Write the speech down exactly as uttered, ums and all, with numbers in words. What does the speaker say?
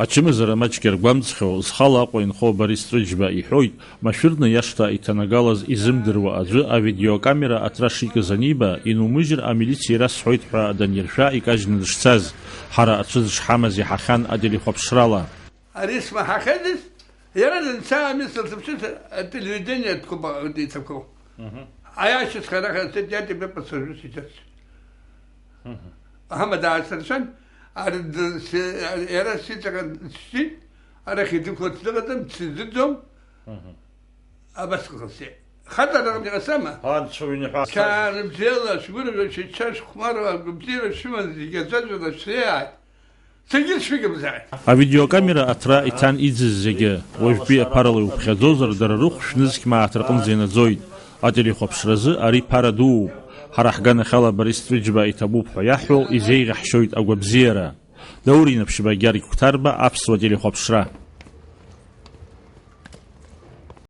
Ачымазара маҷк иаргәамҵхьоу, зхала Аҟәа инхо Борис Ҵәыџьба иҳәоит, машәырны иашҭа иҭанагалаз изымдыруа аӡәы авидеокамера аҭра шикыз аниба, инумыжьыр амилициа ирасҳәоит ҳәа даниршәа икажьны дышцаз. Ҳара ацәыӡ шҳамаз иаҳахьан ателехәаԥшрала. Ари смаҳахьадаз, иара данца амисл сыԥшыз ателевидение ҭкуп иҭақәоу. Аиашьцәа раха сыҭ иаҭ ибеит пассажир сейчас. Аҳамад аасыршан, ар-, д-, се-, иара сиҵаҟа дцәцит, арахь идәықәларц дыҟаӡам, дсыздырӡом. Абас ҟалҵеит. Хаҵарала иҟасама? Анцәа уиныҳәа. Чаа рыбзиала, шәгәырҩа, шәычча, шәхәмаруа, агәабзиара шәыман зегьы аӡәаӡәала шәреиааит. Саргьы сшәыгымзааит. Авидеокамера аҭра иҭан иӡыз зегьы. Уажәтәи аԥарала иуԥхьаӡозар, дара рыхә шәнызқь мааҭ рҟынӡа инаӡоит. Ателехәаԥшразы ари ԥара дууп. Ҳара ҳганахьала Борис Ҵәыџьба иҭабуп ҳәа иаҳҳәо изеиӷьаҳшьоит агәабзиара. Даур Инаԥшьба, Гьаргь Қәҭарба, Аԥсуа телехәаԥшра.